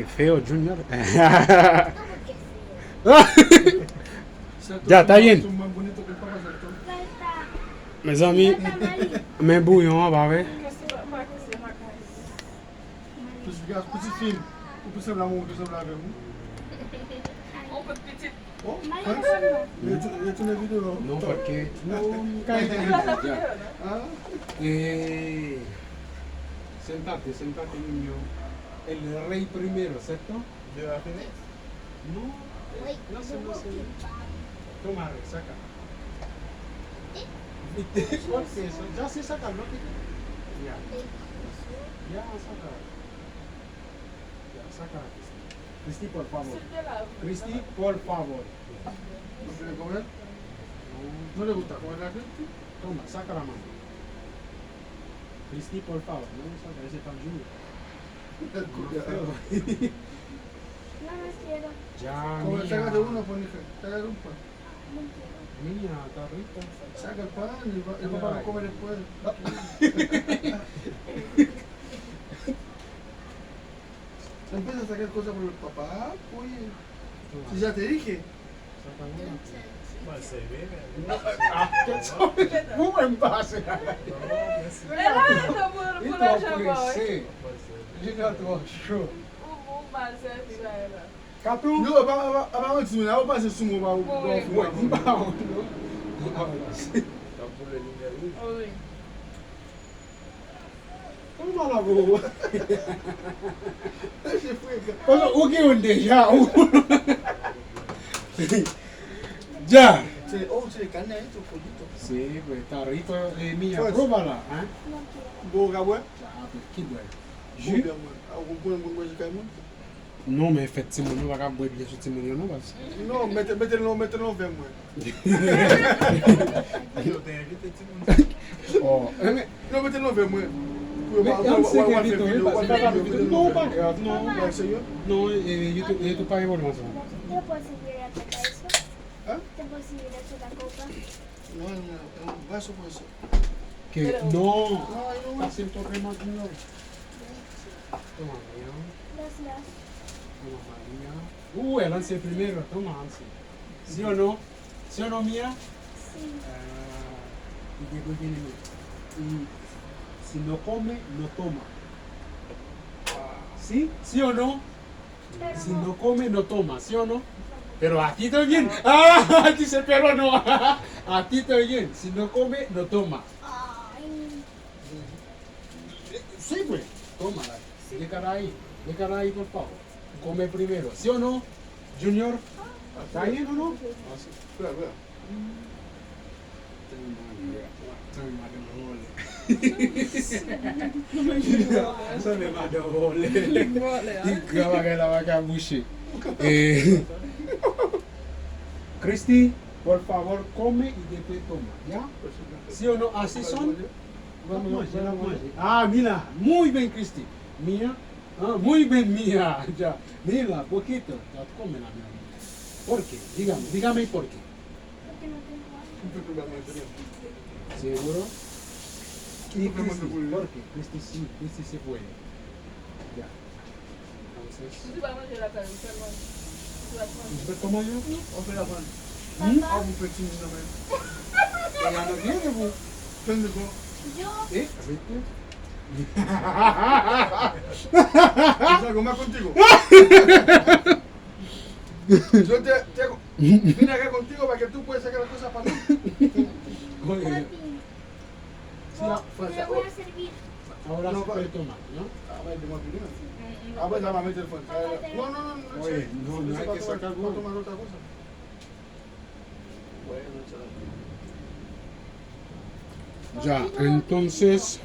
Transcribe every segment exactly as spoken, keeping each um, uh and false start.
Feo Junior. Ya, está bien. Mezanmi, men bouyon an pa vre. Pitit fi m, ou pi sanble a mwen, ou pi sanble avè m. On kout pitit. Oh, yo tou-, yo tourne video. No, porque no, no, no, no. Ah. Eh, sentate, sentate, niño. El rey primero, ¿cierto? Yo la fini? No, eh, no sé, no sé. Toma, rey, saca. Porque eso, ya sí, saca, no te. Ya. Ya, saca. Ya, saca la Christy. Christy, por favor. Christy, por favor. ¿No quiere comer? No. ¿No le gusta comer la Christy? Toma, saca la mano. Christy, por favor. No, saca ese pan junior. Ya, mira. Sácate uno, pues, hija. Sácate un pan. Mira, está rico. Saca el pan y va, y va a comer después. Empieza a sacar cosas por el papá, oye. Si ya te dije. Mwen menm pase. Li twò prese. Li twò cho. Katou? Yo, apa, apa, apa, apa, ti moun, apa, pase sou mwen, pa ou, pa ou. Mwen, m pa wont, non. M pa wont. Kòman la pou ou? Mesye frekan. Paske ou gen youn deja, ou. Ya. Se, oh, se le carne esto, pollito. Sí, pues está rico, eh, mía, pruébala, ¿eh? Bon, ou ka bwè? Ya, pues, ki bwè? Ji? Ou byen bwè. Ah, ou konn moun bwè ji kay moun? Non, men fèt timoun yo pa ka bwè byen sou timoun yo non, baz. Non, mete, mete l nan, mete l nan vè mwen. Yo te envite timoun. Oh, eh, men non, mete l nan vè mwen. Pou yo pa, pou yo pa fè videyo, pa fè videyo. Non, pa grav, non. Serye? Non, e, YouTube, YouTube pa gen pwoblèm sa. Hein? Non, non, non, va su puesto. Que no. Ay, no. Está siempre rematido. Toma, mía. Gracias. Toma, María. Uh, él hace primero. Toma, hace. ¿Sí o no? ¿Sí o no, mía? Sí. Ah, y después viene mía. Y si no come, no toma. ¿Sí? ¿Sí o no? Si no come, no toma, ¿sí o no? Pero a ti también. Ah, dice, pero no. A ti también. Si no come, no toma. Sí, pues. Tómala. Déjala ahí. Déjala ahí, por favor. Come primero. ¿Sí o no, Junior? ¿Está bien o no? Ah, sí. Espera, espera. Tèlman, tèlman madan vòlè. Sanble madan vòlè. Li gran bagay la pa ka bouche. Eh, Christy, por favor, come y después toma, ¿ya? ¿Sí o no? Así son. L ap manje, l ap manje. Ah, mira, muy bien, Christy. Mía, ah, muy bien, mía. Ya, mira, poquito. Ya, come la, mi amor. ¿Por qué? Dígame, dígame por qué. Seguro. Y Christy, ¿por qué? Christy sí, Christy se fue. Ya. Entonces. Ou te pa manje lakay ou sèlman. Ou te pa manje. Ou te pa manje? Ou fè la pran. Hmm? Ou pou fè timoun nan men. E la nan vye de pou. Fè n de bon. Yo. E, vite. Yo te, te, vine acá contigo para que tú puedes sacar las cosas para mí. Oye. Si la, Fransa, ahora sí puede tomar, ¿no? Ahora sí puede tomar. Apre sa, va mete l Fransa. No, no, no, no. Oye, no, no hay que sacar. Ya, entonces.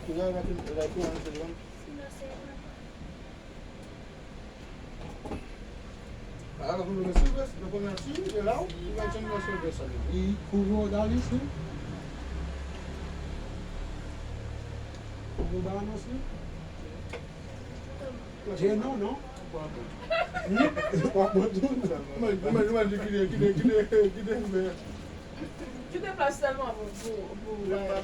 Ahora con los veces, lo ponen así, de lado, y va echando las cervezas. ¿Y jugo Dali, sí? ¿Jugo Dali, sí? Lleno, ¿no? Hmm? Mwen, mwen, mwen, kite, kite, kite, kite, kite. Kite plas sèlman pou, pou, pou bagay.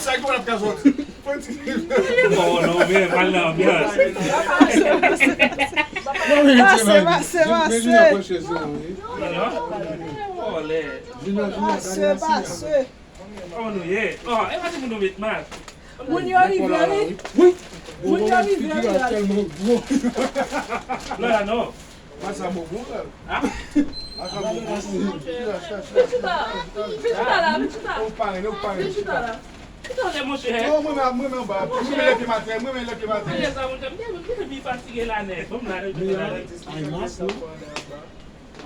Sa ki w ap ka sòti. Fò di. Oh non, men, mal nan anbyans. Pase, pase, pase. Pase, pase, pase. Pase, pase. Kòman nou ye? Oh, e pa di moun yo met mask. Moun yo rive, wi. Wi. Moun yo rive, wi. Non, non, non. Mas sa bon, bon, la. Ah? Mas sa bon, bon. Pichita. Pichita la, pichita. Ou pare, ou pare. Pichita la. Pichita la, monchè. Non, mwen, mwen, mwen, ba. Mwen, mwen, lè maten, mwen, mwen, lè maten. Mwen, sa, monchè, mwen, mwen, mwen, fatige la, nèg. Bon, la, la. Ay, mas, non?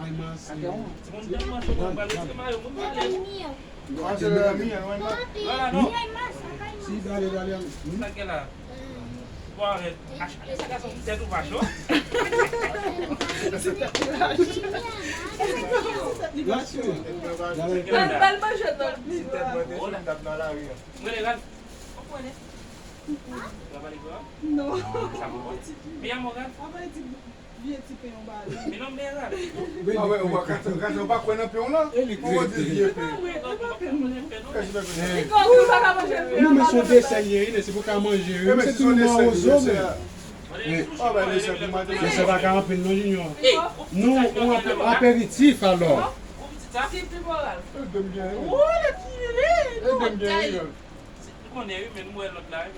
Ay, mas. Timoun tèlman cho, mwen pral retire mayo, mwen pral lè. Mas, se lè mi, an, mwen, ba. Voilà, non. Si, dale, dale, an. Sa gen la. Bon, arèt. Ach, sa gason, tèt ou pa cho? Mas, dale. Bèl, bèl manje, non. Mwen, Ralph. Ou konnen? Ou pa pale kreyòl? Non. Sa bon. Mi amor, Ralph. Vye ti pen yon bal. Mi nombre, Ralph. Ah ouais, ou pa, ou pa kwè nan pen w lan? Ou di vye pen. Li pa pen, li pa pen. Li pa pen. Li pa ka manje pen. Non, men se yon desè li ye, wi, se pou ka manje, wi. Se tou mawozo, men. Desè pa ka anpil, non, Junior. Nou, yon aperitif, alò. Ti pi moral.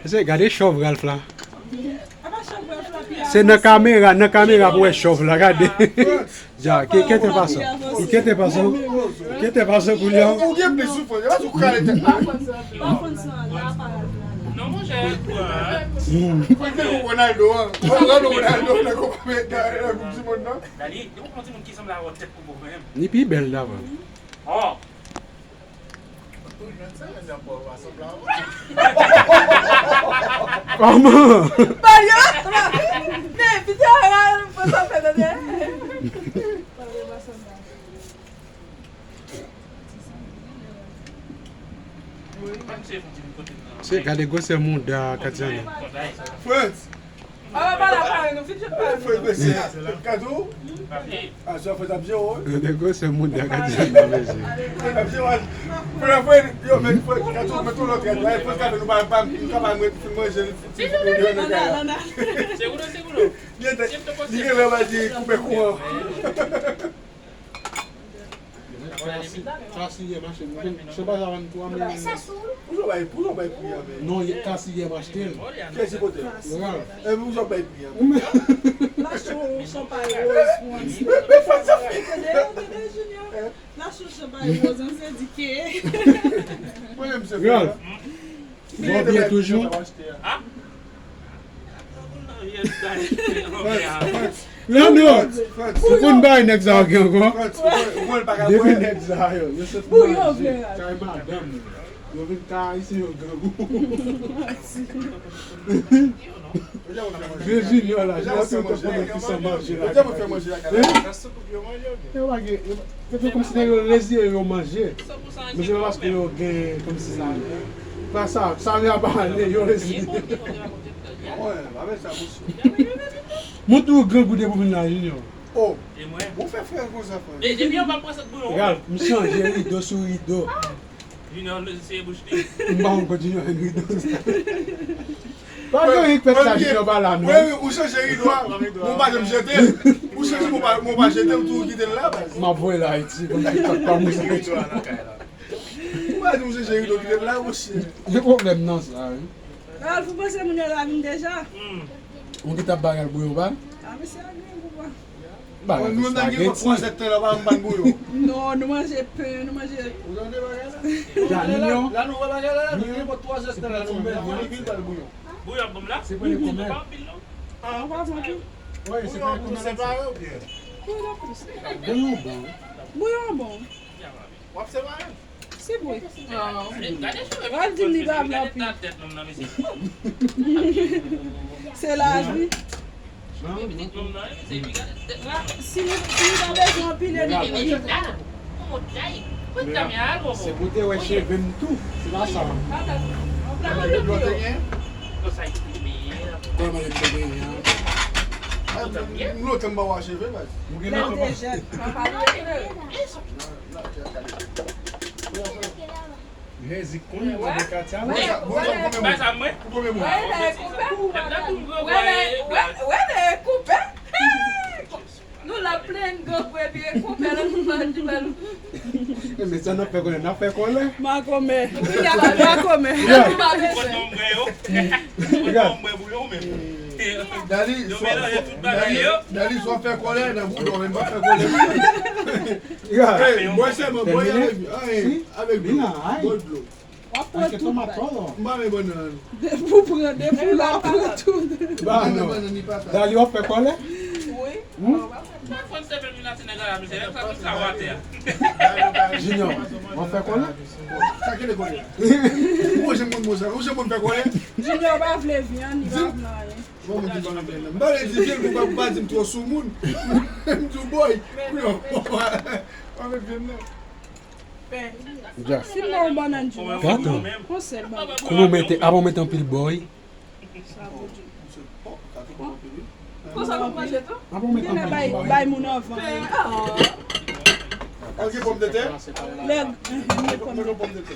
Mesye, gade chòv Ralph la. Se nan kamera, nan kamera pou wè chòv la, gade. Dja, ki, kèt pa sa. Ki, kèt pa sa. Kèt pa sa, koulye a. Ou gen plis soufrans, e pa sou kale tèt la. Non, monchè. Ou te kou Ronaldo, an. Ou Ronaldo, nan Koup, nan Koup di Mond, non? Dali, depi w pran timoun ki sanble avè w tèt pou bo menm. Li pi bèl davan. Oh! Kòman? Mario! Men, pita, fò sa fè tande. Se gade gwosè mouda Katiana. Frantz! Papa pa la pale, nou fin jwenn pale. Frantz, mesye, Katou? A, sa Frantz ap jere, wi. Gade gwosè mouda Katiana, mesye. Frantz ap jere, wi. Frantz, Frantz, yo, men Frantz, Katou, met yon lòt rèd la, Frantz ka fè nou pa, pa, nou ka pa manje, fin manje, fin, fin, fin, fin, fin, fin. Se ou, se ou. Li gen lè, li gen lè, va di, koupe kouran. Kasi yè mache. Chanpay la vann twa mil. Pou yo bay, pou yo bay pri a, men. Non, kasi yè m achte l. Kiyès ki pote l? Ralph. E pou yo bay pri a, men. L achte yon chanpay wòz pou Ansel. Men, men fò sa fè. Tande, tande, Junior. L achte yon chanpay wòz, Ansel di ke. Mwen menm se Ralph. Bò byen toujou. Leandro, ou konn bay nèg sa yo gen ankò? Depi nèg sa yo, yo sot manje kay madanm yo, yo vin kay ayisyen, yo grangou. Vye Junior la, Junior se ou te konnen ki san manje la. Yo pa gen, yo, yo fè kòmsi nèg yo reziye yo manje. Men se pa paske yo gen kòmsi sa. Pa sa, sa vle ap ale, yo reziye. Mwen tou grangou depi w vin la, Junior. Oh, ou fè frè konsa, frè. Depi yo pa pran sèt bouyon. Ralph, m chanje rido sou rido. Junior seye bouch li. M pa konn kontinye fè rido. Pa gen anyen k fèt sa, Junior pa la, non. Wi, wi, ou chanje rido a, mwen pa janm jete. Ou chanje, mwen pa, mwen pa jete, ou tou kite l la, baz. M ap voye l Ayiti, konn TikTok pa mwen. Ou pa di m chanje rido, kite l la, monchè. Gen pwoblèm nan sa, wi. Ralph, ou panse moun yo la vin deja? Ou ki t ap bagay pou yo, pa? A, mesye a gen pou pa. Ba, nou menm nan gen twa zèdtan la, pa m pa n bouyon. Non, nou manje pen, nou manje. Ou tande bagay la? Dja, mignon. La nou wè bagay la, la nou gen twa zèdtan la, nou menm nan vin bal bouyon. Bouyon ap bon la? Se premye kòmè. Pa anpil non. Ah, ou pa pran tou? Wi, se premye kòmè. Bouyon ap separe oubyen? Bouyon bon. Bouyon bon. W ap separe? Se vre. Gade cheve. W ap di m li pa vle anpil. Se lavi. Si nou, si nou pa bezwen anpile, nou. Se pou te wè cheve m tou. Se pa sa. Kòman yo cheve m? Lontan m pa wè cheve, baz. Lè l te jèn. Jezi konn mande Katia la. Wè, wè, wè, wè, wè, wè, wè, koupe. Nou la plenn gwo epi koupe la nou pa di ba nou. Men sa n ap fè kòlè, n ap fè kòlè. Makomè. Makomè. Dali, swa, Dali, Dali, swa fè kòlè nan bouda, men pa fè kòlè. Bwè sèlman, bwè avèk, avèk dlo. Bwè dlo. W ap pran tout bagay. M pa renmen bannann. Depi w pran, depi w la, w ap pran tout. Ba non. Dali, w ap fè kòlè? Wi. Junior, w ap fè kòlè? Sa ki de kòlè? Ou jan moun bon sa, ou jan moun fè kòlè? Junior pa vle vyann, li pa vle anyen. Bon, moun di pa vle vyann. M pa vle di vyann pou pa, pa di m twò sou moun. M di w boy. Kounye a, pa vle vyann nan. Si m ba w bannann di w, yon sèl bannann. Kòman w mete, avan w mete anpil bòy? Sa bon di. Konsa w ap manje tou? Avan w mete anpil bòy. Bay, bay moun anvan. Al gen pòmdetè? Lè, mhm, gen pòmdetè.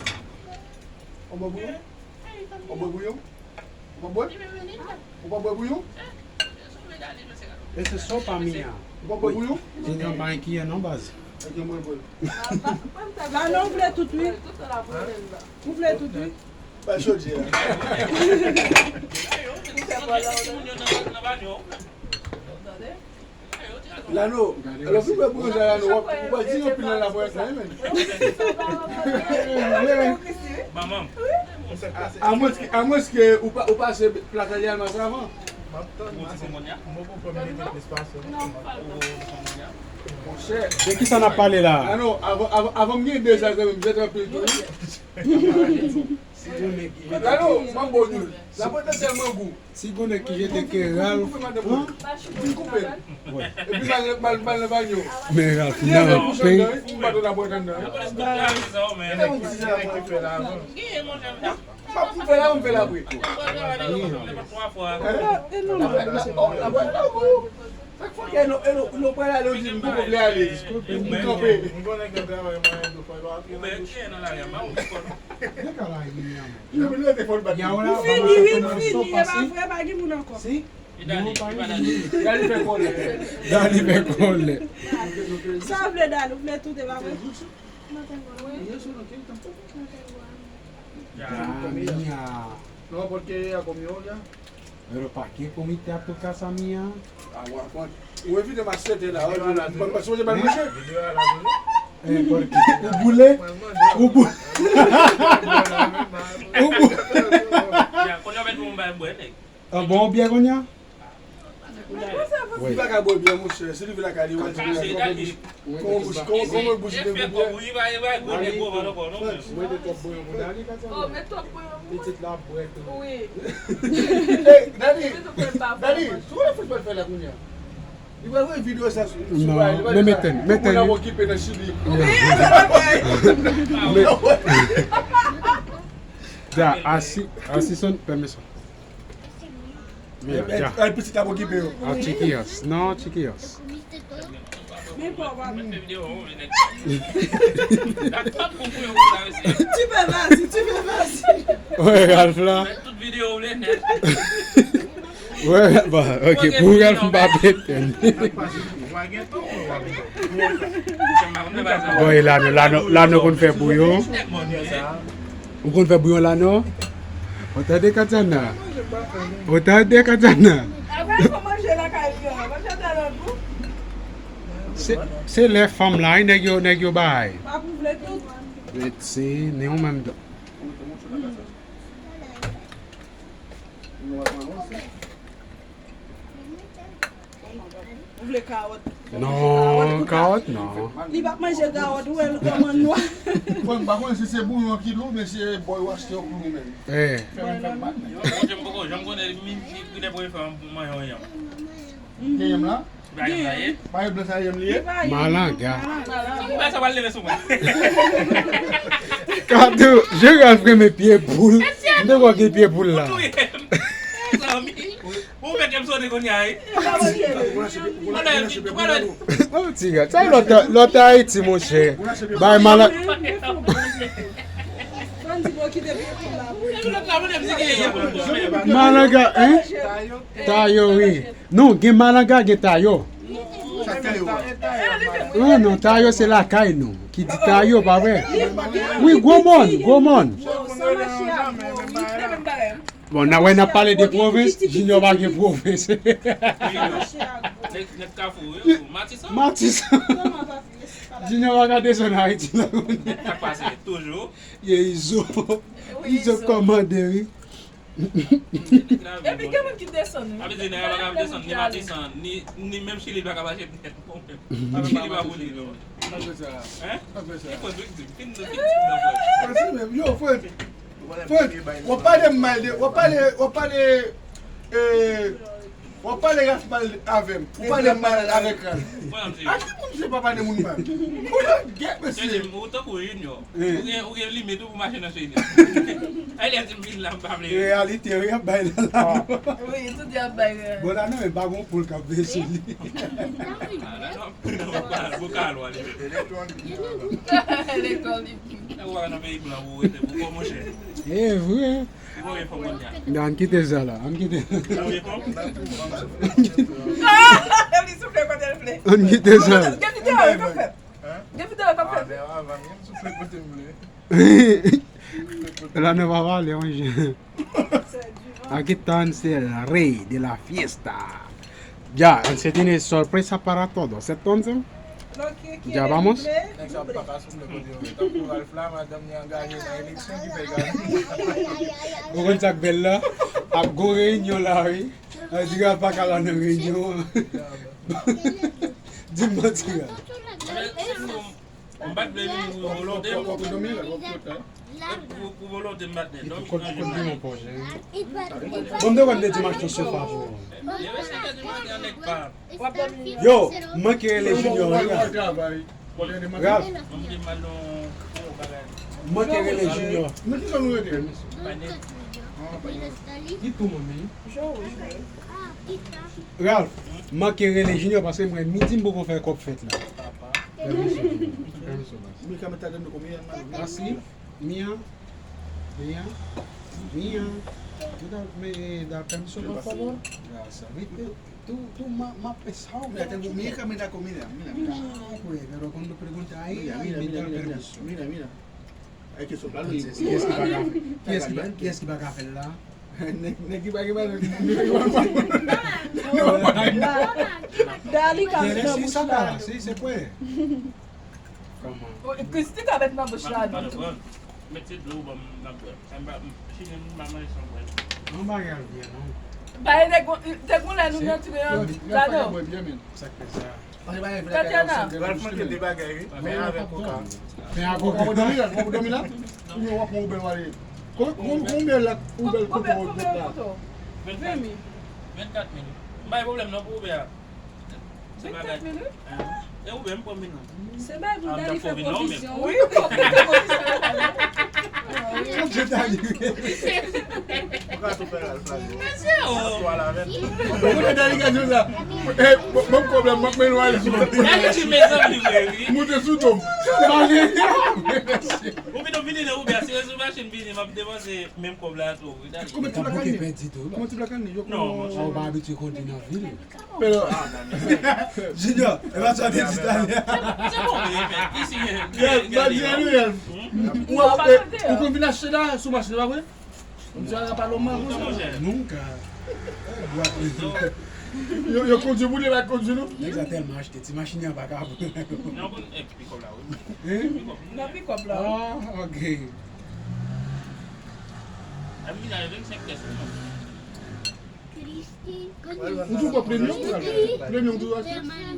Ou bwè bouyon? Ou bwè bouyon? Ou pa bwè? Ou pa bwè bouyon? E se sopa mi a. Ou pa bwè bouyon? Junior pa gen kiyè non, baz. Ok, mwen bwè. La non, ou vle tout, wi. Ou vle tout, wi. Bay chodyè a. Lano, alò, fin bwè bouyon sa, Lano, w ap, w ap di anpil nan lapwèt la, wi, men. Manman. Amwenske, amwenske ou pa, ou pase plat la, li al mas avan. Monchè. De kisa n ap pale la? Lano, avan, avan, avan m gen de sa, zanmi m, jete anpil tou, wi. Lano, manbo nou, lapwèt la tèlman gou. Si gon nèg ki jete ke Ralph pran, vin koupe l. Epi bal, bal, bal nan banyo. Men Ralph nan pen. Ou pa t nan bwèt anndan. Fè yon ti sa. M ap fè la, m fè la vre. E non, non, non. Sa k fè ke nou, e nou, nou pral ale, ou di m poko vle ale. M kanpe. M konnen gen travay mwen tou fè. Ou fini, wi, ou fini. E pa vre, pa gen moun ankò. Dali fè kòlè. Dali fè kòlè. Sa w vle, Dali? Ou vle tout, e pa vre? Dali a. Non, pòt ke a kòm yo, ya. Mwen pa gen komite ap tou ka sa mi an. A, w ap pran. Ou evite m asete la, ou evite m, m pa sonje ba l manje. Eh, pòt ki ou boule? Ou boule? Ou boule? Ya, kounye a mèt pou m bay bwè, nèg. An bon, ou byen kounye a? Wi. Li pa ka bwè byen, monchè. Si li vin lakay li, wè, li vin lakay li. Kòman bouch, kòman, kòman bouch li te gouye? Wi, pa, pa, gwo nèg gwo vant ankò, non, men. Ou mete twòp bouyon pou Dali, Katia. Oh, met twòp bouyon pou mwen. Pitit la bwè tou. Wi. Eh, Dali, Dali, sou wè fout pral fè la kounye a? Li pral voye videyo sa sou, sou non, men mete, mete. Moun ap okipe nan Chili. Wi. Ja, asi, asi son, pèmèt sa. Ay, pitit ap okipe yo. Ah, Chiquillos. Non, Chiquillos. Men pa w pa. Tu peux, vas-y, tu peux, vas-y. Wè, Ralph la. Wè, bon, ok, pou Ralph m pa pete. Bon, e la nou, la nou, la nou konn fè bouyon. Ou konn fè bouyon la, non? Ou tande, Katiana? Ou tande, Katiana? Apre, fò manje lakay li an. Manje tèlman gou. Se, se lè fanm la, wi, nèg yo, nèg yo bay. Pap ou vle tout. Mèsi, ni ou menm tou. Ou vle kawòt? Non, kawòt non. Li p ap manje kawòt, ou wè l kòman nwa. Bon, m pa konnen si se bouyon ki lou, men se bòy w achte yo pou nou menm. Eh. Fè m fè m mal. Bon, m poko janm konnen, m, m, m, premye fwa m manje yon yanm. Gen yanm la? Gen. Pa gen blan sa yanm li ye? Malanga. Sa pral leve sou mwen. Kado, Gerald renmen pye poul. M te kwè gen pye poul la. Ou mèt kem sote kounye a, wi. Oh, ti gad. Sa lòt, lòt Ayiti, monchè. Bay malanga. Malanga, hein? Tayo, wi. Non, gen malanga, gen tayo. Non, non, tayo se lakay nou ki di tayo, pa vre? Wi, gwo mòn, gwo mòn. Bon, n a wè n ap pale de pwovens, Junior pa gen pwovens. Matisan. Matisan. Junior pa ka desann Ayiti la. Sa k pase toujou? Ye Izo. Izo kòmande, wi. Epi gen moun ki desann, wi. Sa vle di nèg la pa ka desann ni Matisan, ni, ni menm Chili pa ka mache nèt. Chili pa pou li, non. Hein? Li fò tou di, fin, fin, fin, non, frè. Frè, w ap pale m mal de, w ap pale, w ap pale, eh, w ap pale Ralph mal avè m. Ou pale m mal avèk Ralph. A ki moun se papa de moun mal? Ou nan gèt, mesye. Ou tankou Junior. Ou gen, ou gen limit ou pou mache nan cheni. Ay, lè di m vin la, m pa vle. Reyalite, wi, ap bay la, la. Wi, tout y ap bay, wi. Bon, la, non, men pa gon poul k ap veye sou li. Ah, la, non, non, bokal, bokal, w ale. Elektwonik. Elektwonik. Ou pa nan peyi blan, ou rete pou kò, monchè. E vre. Ou konbyen fanm kounye a? Ann kite sa la, ann kite. Ou konbyen fanm? Ah! Li soufle kote l vle. Ann kite sa. Gen videyo, wi, k ap fèt. Gen videyo k ap fèt. Ah, men avan, men m soufle kote m vle. La no va vale, mwen. Aquí está el rey de la fiesta. Ya, se tiene sorpresa para todos. Entonces, ya vamos. Nèg sa pa ka soufle kote yo ye. Tankou Ralph la, madanm li angaje nan eleksyon ki fè l ka. Ou konn sa k bèl la? Ap gon reyinyon la, wi. An di Ralph pa ka la nan reyinyon an. Di m manti, Ralph. M pa t vle vini pou volonte m. Pou, pou volonte m pa t vle. Dòmi nan jounen. Bon, m te konn te di m achte yon sofa pou ou. Yo, m manke rele Junior, wi, Ralph. Ralph, m manke rele Junior. Nan ki zòn ou rete? Ki tou, manmi? Ralph, m manke rele Junior paske m wè midi m poko fè kòb fèt la. Pèmisyon, pèmisyon, baz. Mika, mwen ta tande konbyen, man? Asi, Mia, Mia, Mia. Mwen ta, men, eh, da pèmisyon, pa favò. Tou, tou, ma, ma, eh, sa ou. Mira, tengo, mira, mira, mira, mira. Ah, pues, pero cuando pregunta ahí, mira, mira, mira, mira, mira, mira. Ay, que soplar, oye. Kiyès ki pa ka, kiyès ki pa, kiyès ki pa ka fè l la? Nèg, nèg ki pa gen mari, nèg ki pa gen mari. Dali ka met nan bouch la. Si, se kwè. Kòman? Christy ka met nan bouch la. Met ti dlo ban m, n ap bwè. Sa m pa, m, chimè m pa manje san bwè. Non, bagay al byen, non. Bay nèg, te gon lè nou nan ti gade. Sa k fè sa? Tatiana. Ralph manke de bagay, wi. Pen avèk koka. Pen avèk koka. W ap dòmi la? W ap dòmi la? Oubyen w ap pran Uber w ale? Konbyen, konbyen, konbyen Uber kote w la? Vennkat mil. M pa gen pwoblèm non pou Uber a. Vennkat mil, wi. E Uber, m pran mil non. Se bay pou Dali fè pwovizyon, wi. Ou ka tou fè Ralph la, yo. Mesye, oh. Ou konnen Dali ka di sa. Eh, bon, bon pwoblèm, m ap mennen w ale sou kote. Dali di mezanmi vre, wi. Moute sou do m. Ou vin, ou vini nan Uber, si w sou machin vini, m ap depanse menm kòb la tou, wi, Dali. Kòman ti blakan li? Kòman ti blakan li? Yo konnen. Non, monchè. Ou pa abitye kondwi nan vil. Pero, Junior, e pa sa w te di talè. Se bon, men, men, isi, gen, gen, gen, gen, gen. Ou, ou, ou konn vin achte la sou machin, pa vre? Yo, yo kondwi pou li, pa kondwi nou. Nèg sa tèlman achte, ti machin an pa ka pran. Non, konn, eh, pikòp la, wi. Hein? Nan pikòp la. Ah, ok. Ap vin a vennsenk kès, non? Ou tou pran premye? Premye ou tou achte? Mwen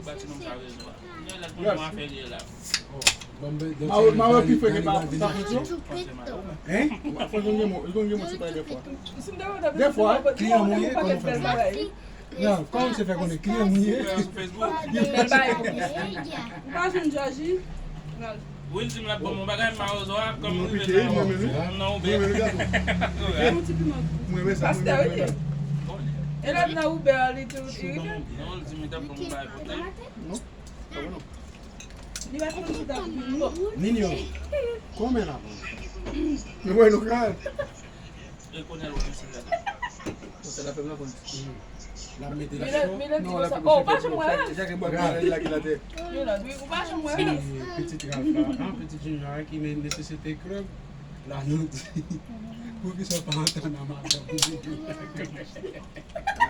ba ti nonm sa rezon a. Lè l ap konn yon afè li ye la. Mawe, mawe pi fre ke pa, pa fwet yo? Hein? Fwet yo gen mo, yo gen mo ti pay defwa. Defwa, kliyan mwen ye, kòman fè sa? Non, kòman se fè konnen kliyan mwen ye? Sou Facebook. Ou pa jwenn Jòji? Will di m l ap ban m yon bagay, mawozo a, kòm m rive nan, nan Uber. Yon ti piman. Pastè, wi. E lè m nan Uber, li tou irite. Non, li di m li t ap ban m yon bagay pou tèt. Li pa konn si t ap vin. Ninyo, kòman la? Nou wè nou ka. Rekonèt ou nan sèl la. Sèl la fè m nan konn. L ap mete la cho. Non, l ap mete cho. Oh, pa janm wè. Deja gen bòt la ki la tè. Milad, wi, ou pa janm wè. Ti pitit Ralph la, hein, pitit Junior a ki ne-, nesesite krèv. La nou di. Poukisa w pa antann a madanm ou?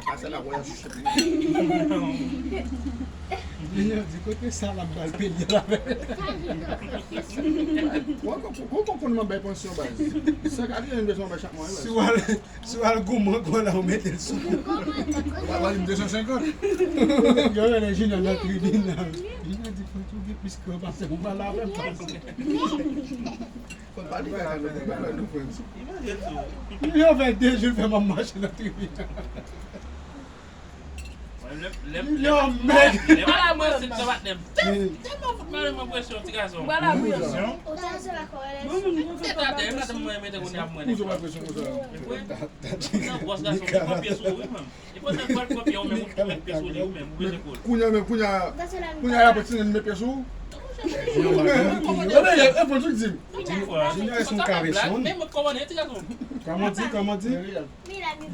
Pase la, voyaj sou chèf. Junior di, kote sa l ap ba l peye la? Ou konn, ou konn, ou konn mwen bay pansyon, baz. San katreven bezwen bay chak mwa, wi, baz. Si w al, si w al goumen ankò la, ou mete l sou. Ou pa ba li de san senkant. Yo rele Junior nan tribinal. Junior di, "Frantz, ou gen plis kran pase m, ou pale avè m." Fò n pa di bagay sa, nou, nou, nou, nou, nou. Yo fè de jou l fè m ap mache nan tribinal. Yo, mèg! Ala mwen se sa patnè m. Tèlman fout mare mwen presyon, ti gason. Presyon. Tèt atè, e madanm mwen mete kounye a pou mwen. Ou jwenn presyon konsa? Nan gwòs gason, mwen pran pye sou ou, wi, mwen. E pandan l pral pran pye, ou menm, ou met pye sou li, ou menm, ou beze kou l. Kounye a, men, kounye a, kounye a, y ap retire l met pye sou ou. Junior, e, e, e, Fondrik di m. Junior, e son kabeson. Men mwen kòmannen, ti gason. Kòman di, kòman di?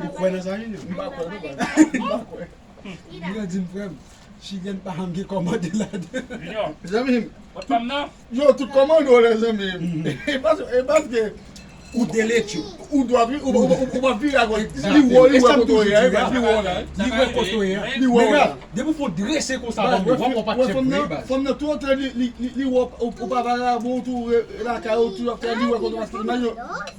Ou kwè nan sa, Junior? M pa kwè, non, baz. M pa kwè. Junior di m, frè m, chilyen pa janm gen kòmande ladan. Junior. Zanmi m. Wè pa m nan? Yo, tout kòmande w, lèzanmi. E pas-, e paske ou delecho. Ou dwat, wi, ou, ou, ou, ou pa vire agòch. Li wè, li wè kote w ye, li wè la. Li wè kote w ye. Li wè w la. Depi w fè w drese konsa, w ap wè, w ap wè pa tchèp vre, baz. Fanm nan tou antre, li, li, li, li wè w, ou, ou pa varabon, ou tou re-, lakay ou, tou ap fè, li wè kote w ap fè. Imajine w,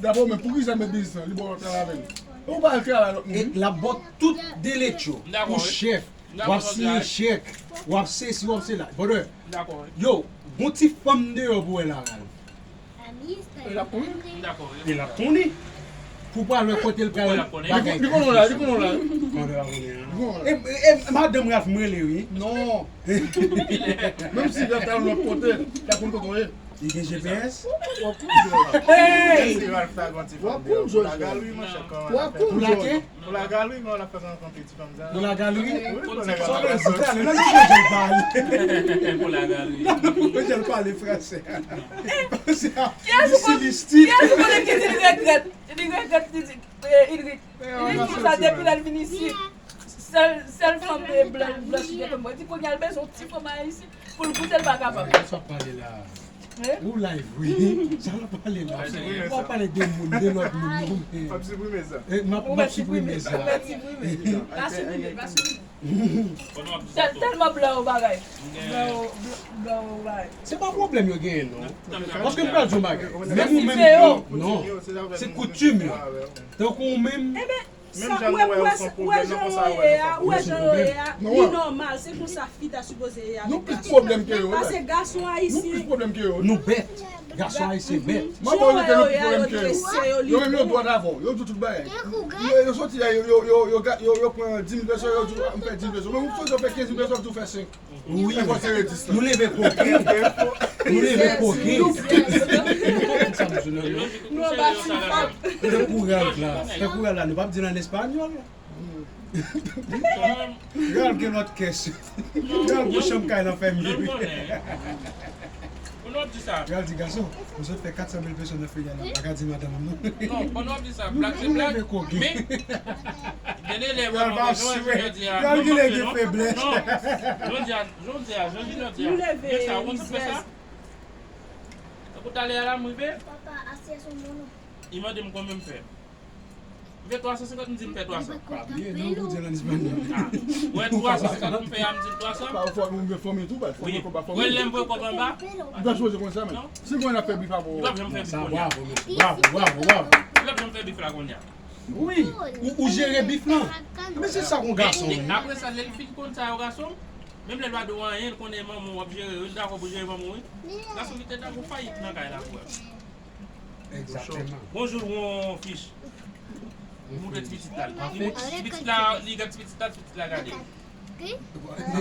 dabò, men poukisa m met biznis lan? Li ba w travay avè l. Ou pa al travay lòt moun. E l ap ba w tout delecho pou chèf. W ap siyen chèk, w ap sesi, w ap sela. Brother, yo, gon ti fanm deyò pou wè la, Ralph. E l ap tounen. E l ap tounen. Pou pral wè kote l pral bagay. Li konnen w la, li konnen w la. Konnen w la, konnen w la. E, e, e, madanm Ralph m rele, wi. Non. Menm si Ralph ta nan lòt kote, l ap konn kote w ye. Li gen G P S? W ap konn jòj. Hey! Si Ralph ta gon ti fanm deyò pou lagal, wi, monchè, kòman l ap fè? Pou lake? Pou lagal, wi, men w ap fè rankontre ti fanm sa. Pou lagal, wi? Wi, pou lagal. Sa w vle di, gade, nan ki pwojè l pale? Pou lagal, wi. Nan ki pwojè l pale fransè? Kiyès ou konnen, kiyès ou konnen ki di l regrèt? Li regrèt, li di, eh, Idrik. Li di konsa depi lè l vin isit. Sèl, sèl fanm, eh, blan, blanch li te konn wè. Di kounye a l bezwen yon ti fanm ayisyen pou l goute l pa kapab. Sa w ap pale la? Hein? Ou live, wi. Sa w ap pale la? W ap pale de moun, de lòt moun, non, men. W ap siprime sa. Eh, m ap, m ap siprime sa. Ou mèt siprime. Ou mèt siprime. Pa siprime, pa siprime. Tèl-, tèlman blan yo bagay. Blan yo, blan, blan yo bagay. Se pa pwoblèm yo genyen, non. Paske m pral di w bagay. Menm ou menm, non. Se koutim yo. Tankou ou menm. Sa, ou wè, ou wè, ou wè jan yo ye a, ou wè jan yo ye a, li nòmal, se konsa fi ta sipoze ye avèk gason. Nou plis pwoblèm ke yo, wi. Paske gason ayisyen. Nou plis pwoblèm ke yo. Nou bèt. Gason ayisyen bèt. Jan yo wè yo ye a, yo trese yo, li bon. Yo menm yo dwat avè w, yo di w tout bagay. Yo, yo soti la, yo, yo, yo, yo, yo, yo pran dis mil peso, yo di w, "M fè dis mil peso." Men ou fè, yo fè kenz mil peso, yo di w fè senk. Wi. Nou leve koke. Nou leve koke. Tankou Ralph la. Tankou Ralph la. Nou p ap di l an espanyòl. Ralph gen lòt kès. Ralph gen chanm kay nan fèmye. Ralph di, "Gason, m sot fè kat san mil peso nan ferial la, m pa ka di madanm m non." Non, pandan w ap di sa, blag se blag, men gen de lè vrèman, jan Junior di a, non, non, non, jan Junior di a, jan Junior di a, gen sa, ou konn tout fè sa? Tankou talè a la, m rive. Papa, asye sou moun. Li mande m konbyen m fè. M fè twa san senkant, m di m fè twa san. Pa bliye, non, pou di l an espanyòl. Ah, wè twa san senkant m fè a, m di l twa san. Pa fò nou vle fòme tou, pa fòme kòb pa fòme. Wè lè m voye kòb anba. Li pa sipoze konn sa, men. Si mwen ap fè bif avè w. Li p ap janm fè bif kounye a. Bravo, bravo, bravo. Li p ap janm fè bif la kounye a. Wi, ou, ou jere bif lan. Men se sa yon gason ye. Apre sa, lè l fin konn sa yo gason, menm lè l pa di w anyen, l konnen manman w ap jere, l dakò pou jere manman w, wi. Gason ki te dakò fayit nan kay la pou wè. Egzakteman. Bonjou, won fich. Li montre ti pitit la. Li, ti pitit la, li gad ti pitit la, ti pitit la gade.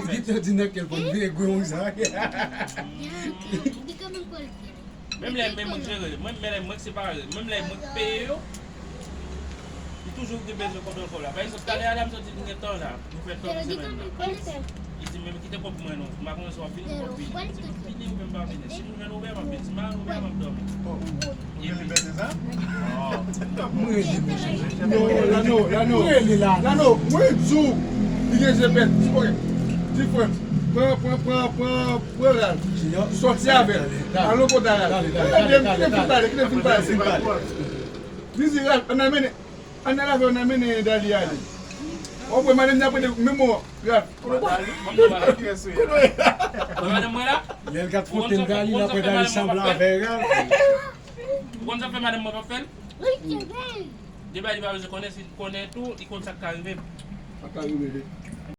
Li te di nan kèl fò l veye gwo moun sa. Menm lè menm mwen k jere, menm lè mwen k separe, menm lè mwen k peye yo, li toujou gen bezwen kontròl kòb la. Pa egzanp, talè a la, m santi m gen tan la. Nou fè tan semèn nan. Li di, "Men kite kòb mwen non. M pa konnen si w ap vini, si w p ap vini." M di, "M ap vini, ou menm pa vini. Si m jwenn ouvè, m ap vini. Si m pa jwenn ouvè, m ap dòmi." Ou gen libète sa? Mwen rele, monchè. Lano, Lano. Mwen rele la. Lano, mwen di w, li gen jepèt. Ok. Different. Pran, pran, pran, pran, pran Ralph. Sòti avè l. Al nan kòt a Ralph. Kite m fin pale, kite m fin pale. Li di Ralph, ann al mennen, ann al avè w, ann al mennen Dali ale. W ap wè madanm nan ap rele menm mò, Ralph. Kote w ye? Kote w ye? Wè madanm mwen la? Lè l gad foto Dali, l ap wè Dali sanble avè Ralph. Ou konn sa fè madanm mwen p ap fè l? Depi li pa bezwen konnen, si l konnen tou, li konn sa k ka rive m. Sa k ka rive li.